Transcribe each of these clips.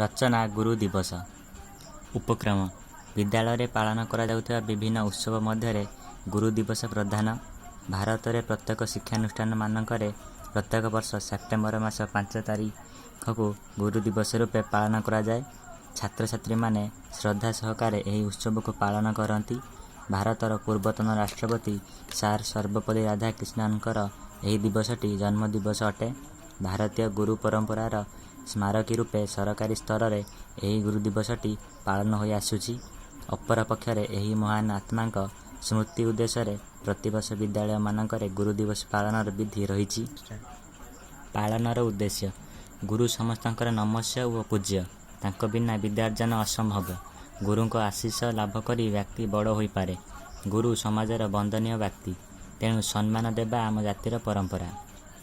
ରଚନା ଗୁରୁ ଦିବସ। ଉପକ୍ରମ। ବିଦ୍ୟାଳୟରେ ପାଳନ କରାଯାଉଥିବା ବିଭିନ୍ନ ଉତ୍ସବ ମଧ୍ୟରେ ଗୁରୁ ଦିବସ ପ୍ରଧାନ। ଭାରତରେ ପ୍ରତ୍ୟେକ ଶିକ୍ଷାନୁଷ୍ଠାନମାନଙ୍କରେ ପ୍ରତ୍ୟେକ ବର୍ଷ ସେପ୍ଟେମ୍ବର ମାସ 5 ତାରିଖକୁ ଗୁରୁ ଦିବସ ରୂପେ ପାଳନ କରାଯାଏ। ଛାତ୍ରଛାତ୍ରୀମାନେ ଶ୍ରଦ୍ଧା ସହକାରେ ଏହି ଉତ୍ସବକୁ ପାଳନ କରନ୍ତି। ଭାରତର ପୂର୍ବତନ ରାଷ୍ଟ୍ରପତି ସାର୍ ସର୍ବପଲ୍ଲୀ ରାଧାକ୍ରିଷ୍ଣନଙ୍କର ଏହି ଦିବସଟି ଜନ୍ମ ଦିବସ ଅଟେ। ଭାରତୀୟ ଗୁରୁ ପରମ୍ପରାର ସ୍ମାରକୀ ରୂପେ ସରକାରୀ ସ୍ତରରେ ଏହି ଗୁରୁ ଦିବସଟି ପାଳନ ହୋଇ ଆସୁଛି। ଅପରପକ୍ଷରେ ଏହି ମହାନ ଆତ୍ମାଙ୍କ ସ୍ମୃତି ଉଦ୍ଦେଶ୍ୟରେ ପ୍ରତିବର୍ଷ ବିଦ୍ୟାଳୟମାନଙ୍କରେ ଗୁରୁ ଦିବସ ପାଳନର ବିଧି ରହିଛି। ପାଳନର ଉଦ୍ଦେଶ୍ୟ। ଗୁରୁ ସମସ୍ତଙ୍କର ନମସ୍ୟ ଓ ପୂଜ୍ୟ। ତାଙ୍କ ବିନା ବିଦ୍ୟାର୍ଜନ ଅସମ୍ଭବ। ଗୁରୁଙ୍କ ଆଶିଷ ଲାଭ କରି ବ୍ୟକ୍ତି ବଡ଼ ହୋଇପାରେ। ଗୁରୁ ସମାଜର ବନ୍ଦନୀୟ ବ୍ୟକ୍ତି। ତେଣୁ ସମ୍ମାନ ଦେବା ଆମ ଜାତିର ପରମ୍ପରା।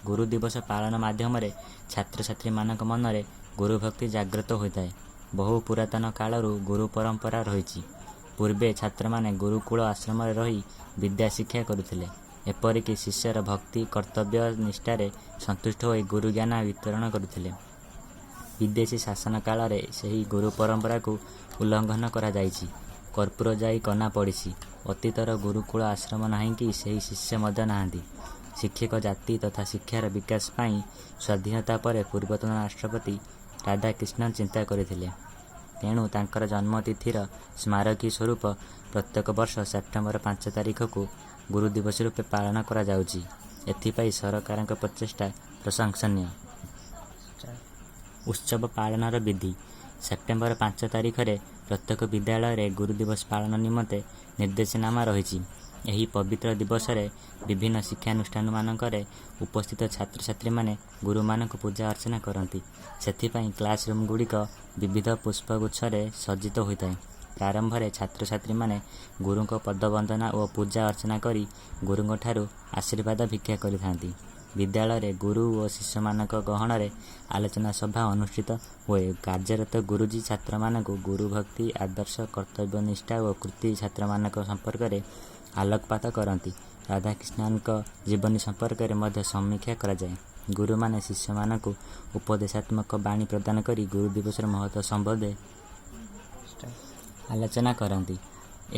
ଗୁରୁ ଦିବସ ପାଳନ ମାଧ୍ୟମରେ ଛାତ୍ରଛାତ୍ରୀମାନଙ୍କ ମନରେ ଗୁରୁଭକ୍ତି ଜାଗ୍ରତ ହୋଇଥାଏ। ବହୁ ପୁରାତନ କାଳରୁ ଗୁରୁ ପରମ୍ପରା ରହିଛି। ପୂର୍ବେ ଛାତ୍ରମାନେ ଗୁରୁକୁଳ ଆଶ୍ରମରେ ରହି ବିଦ୍ୟା ଶିକ୍ଷା କରୁଥିଲେ। ଏପରିକି ଶିଷ୍ୟର ଭକ୍ତି, କର୍ତ୍ତବ୍ୟ ନିଷ୍ଠାରେ ସନ୍ତୁଷ୍ଟ ହୋଇ ଗୁରୁଜ୍ଞାନ ବିତରଣ କରୁଥିଲେ। ବିଦେଶୀ ଶାସନ କାଳରେ ସେହି ଗୁରୁ ପରମ୍ପରାକୁ ଉଲ୍ଲଂଘନ କରାଯାଇଛି। କର୍ପୂର ଯାଇ କନା ପଡ଼ିଛି। ଅତୀତର ଗୁରୁକୁଳ ଆଶ୍ରମ ନାହିଁ କି ସେହି ଶିଷ୍ୟ ମଧ୍ୟ ନାହାନ୍ତି। ଶିକ୍ଷକ ଜାତି ତଥା ଶିକ୍ଷାର ବିକାଶ ପାଇଁ ସ୍ୱାଧୀନତା ପରେ ପୂର୍ବତନ ରାଷ୍ଟ୍ରପତି ରାଧାକ୍ରିଷ୍ଣନ ଚିନ୍ତା କରିଥିଲେ। ତେଣୁ ତାଙ୍କର ଜନ୍ମତିଥିର ସ୍ମାରକୀ ସ୍ୱରୂପ ପ୍ରତ୍ୟେକ ବର୍ଷ ସେପ୍ଟେମ୍ବର 5 ତାରିଖକୁ ଗୁରୁ ଦିବସ ରୂପେ ପାଳନ କରାଯାଉଛି। ଏଥିପାଇଁ ସରକାରଙ୍କ ପ୍ରଚେଷ୍ଟା ପ୍ରଶଂସନୀୟ। ଉତ୍ସବ ପାଳନର ବିଧି। ସେପ୍ଟେମ୍ବର 5 ତାରିଖରେ ପ୍ରତ୍ୟେକ ବିଦ୍ୟାଳୟରେ ଗୁରୁ ଦିବସ ପାଳନ ନିମନ୍ତେ ନିର୍ଦ୍ଦେଶନାମା ରହିଛି। ଏହି ପବିତ୍ର ଦିବସରେ ବିଭିନ୍ନ ଶିକ୍ଷାନୁଷ୍ଠାନମାନଙ୍କରେ ଉପସ୍ଥିତ ଛାତ୍ରଛାତ୍ରୀମାନେ ଗୁରୁମାନଙ୍କୁ ପୂଜା ଅର୍ଚ୍ଚନା କରନ୍ତି। ସେଥିପାଇଁ କ୍ଲାସରୁମ୍‌ଗୁଡ଼ିକ ବିବିଧ ପୁଷ୍ପଗୁଚ୍ଛରେ ସଜ୍ଜିତ ହୋଇଥାଏ। ପ୍ରାରମ୍ଭରେ ଛାତ୍ରଛାତ୍ରୀମାନେ ଗୁରୁଙ୍କ ପଦବନ୍ଦନା ଓ ପୂଜା ଅର୍ଚ୍ଚନା କରି ଗୁରୁଙ୍କଠାରୁ ଆଶୀର୍ବାଦ ଭିକ୍ଷା କରିଥାନ୍ତି। ବିଦ୍ୟାଳୟରେ ଗୁରୁ ଓ ଶିଷ୍ୟମାନଙ୍କ ଗହଣରେ ଆଲୋଚନା ସଭା ଅନୁଷ୍ଠିତ ହୁଏ। କାର୍ଯ୍ୟରତ ଗୁରୁଜୀ ଛାତ୍ରମାନଙ୍କୁ ଗୁରୁଭକ୍ତି, ଆଦର୍ଶ, କର୍ତ୍ତବ୍ୟନିଷ୍ଠା ଓ କୃତୀ ଛାତ୍ରମାନଙ୍କ ସମ୍ପର୍କରେ ଆଲୋକପାତ କରନ୍ତି। ରାଧାକ୍ରିଷ୍ଣନଙ୍କ ଜୀବନୀ ସମ୍ପର୍କରେ ମଧ୍ୟ ସମୀକ୍ଷା କରାଯାଏ। ଗୁରୁମାନେ ଶିଷ୍ୟମାନଙ୍କୁ ଉପଦେଶାତ୍ମକ ବାଣୀ ପ୍ରଦାନ କରି ଗୁରୁ ଦିବସର ମହତ୍ତ୍ୱ ସମ୍ବନ୍ଧେ ଆଲୋଚନା କରନ୍ତି।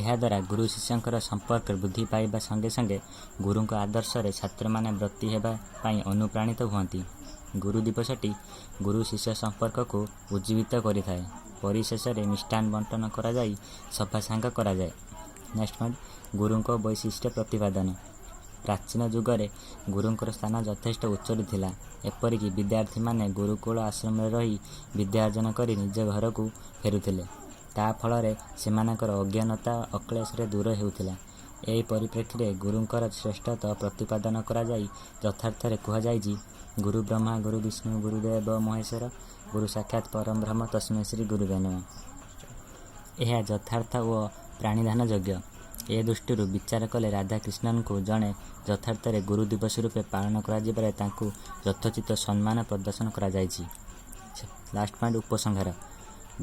ଏହାଦ୍ୱାରା ଗୁରୁ ଶିଷ୍ୟଙ୍କର ସମ୍ପର୍କ ବୃଦ୍ଧି ପାଇବା ସଙ୍ଗେ ସଙ୍ଗେ ଗୁରୁଙ୍କ ଆଦର୍ଶରେ ଛାତ୍ରମାନେ ବ୍ରତୀ ହେବା ପାଇଁ ଅନୁପ୍ରାଣିତ ହୁଅନ୍ତି। ଗୁରୁ ଦିବସଟି ଗୁରୁ ଶିଷ୍ୟ ସମ୍ପର୍କକୁ ଉଜ୍ଜୀବିତ କରିଥାଏ। ପରିଶେଷରେ ମିଷ୍ଟାନ୍ନ ବଣ୍ଟନ କରାଯାଇ ସଭା ସାଙ୍ଗ କରାଯାଏ। ନେକ୍ସଟ ପଏଣ୍ଟ, ଗୁରୁଙ୍କ ବୈଶିଷ୍ଟ୍ୟ ପ୍ରତିପାଦନ। ପ୍ରାଚୀନ ଯୁଗରେ ଗୁରୁଙ୍କର ସ୍ଥାନ ଯଥେଷ୍ଟ ଉଚ୍ଚରେ ଥିଲା। ଏପରିକି ବିଦ୍ୟାର୍ଥୀମାନେ ଗୁରୁକୁଳ ଆଶ୍ରମରେ ରହି ବିଦ୍ୟା ଅର୍ଜନ କରି ନିଜ ଘରକୁ ଫେରୁଥିଲେ। ତା ଫଳରେ ସେମାନଙ୍କର ଅଜ୍ଞାନତା ଅକ୍ଳେଶରେ ଦୂର ହେଉଥିଲା। ଏହି ପରିପ୍ରେକ୍ଷୀରେ ଗୁରୁଙ୍କର ଶ୍ରେଷ୍ଠତ୍ୱ ପ୍ରତିପାଦନ କରାଯାଇ ଯଥାର୍ଥରେ କୁହାଯାଇଛି, ଗୁରୁ ବ୍ରହ୍ମା ଗୁରୁ ବିଷ୍ଣୁ ଗୁରୁଦେବ ମହେଶ୍ୱର, ଗୁରୁ ସାକ୍ଷାତ ପରମ ବ୍ରହ୍ମ ତସ୍ମୈ ଶ୍ରୀ ଗୁରୁବେ ନମଃ। ଏହା ଯଥାର୍ଥ ଓ ପ୍ରାଣିଧାନ ଯୋଗ୍ୟ। ଏ ଦୃଷ୍ଟିରୁ ବିଚାର କଲେ ରାଧାକ୍ରିଷ୍ଣନଙ୍କୁ ଜଣେ ଯଥାର୍ଥରେ ଗୁରୁ ଦିବସ ରୂପେ ପାଳନ କରାଯିବାରେ ତାଙ୍କୁ ଯଥୋଚିତ ସମ୍ମାନ ପ୍ରଦର୍ଶନ କରାଯାଇଛି। Last point, ଉପସଂହାର।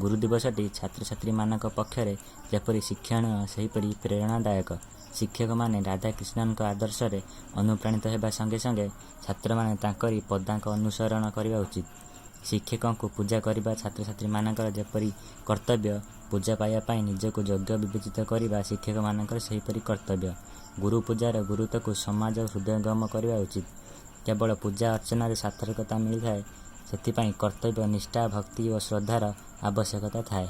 ଗୁରୁ ଦିବସଟି ଛାତ୍ରଛାତ୍ରୀମାନଙ୍କ ପକ୍ଷରେ ଯେପରି ଶିକ୍ଷଣୀୟ, ସେହିପରି ପ୍ରେରଣାଦାୟକ। ଶିକ୍ଷକମାନେ ରାଧାକ୍ରିଷ୍ଣନଙ୍କ ଆଦର୍ଶରେ ଅନୁପ୍ରାଣିତ ହେବା ସଙ୍ଗେ ସଙ୍ଗେ ଛାତ୍ରମାନେ ତାଙ୍କରି ପଦାଙ୍କ ଅନୁସରଣ କରିବା ଉଚିତ। ଶିକ୍ଷକଙ୍କୁ ପୂଜା କରିବା ଛାତ୍ରଛାତ୍ରୀମାନଙ୍କର ଯେପରି କର୍ତ୍ତବ୍ୟ, ପୂଜା ପାଇବା ପାଇଁ ନିଜକୁ ଯୋଗ୍ୟ ବିବେଚିତ କରିବା ଶିକ୍ଷକମାନଙ୍କର ସେହିପରି କର୍ତ୍ତବ୍ୟ। ଗୁରୁ ପୂଜାର ଗୁରୁତ୍ୱକୁ ସମାଜ ହୃଦୟଙ୍ଗମ କରିବା ଉଚିତ। କେବଳ ପୂଜା ଅର୍ଚ୍ଚନାରେ ସାର୍ଥକତା ମିଳିଥାଏ, ସେଥିପାଇଁ କର୍ତ୍ତବ୍ୟ ନିଷ୍ଠା, ଭକ୍ତି ଓ ଶ୍ରଦ୍ଧାର ଆବଶ୍ୟକତା ଥାଏ।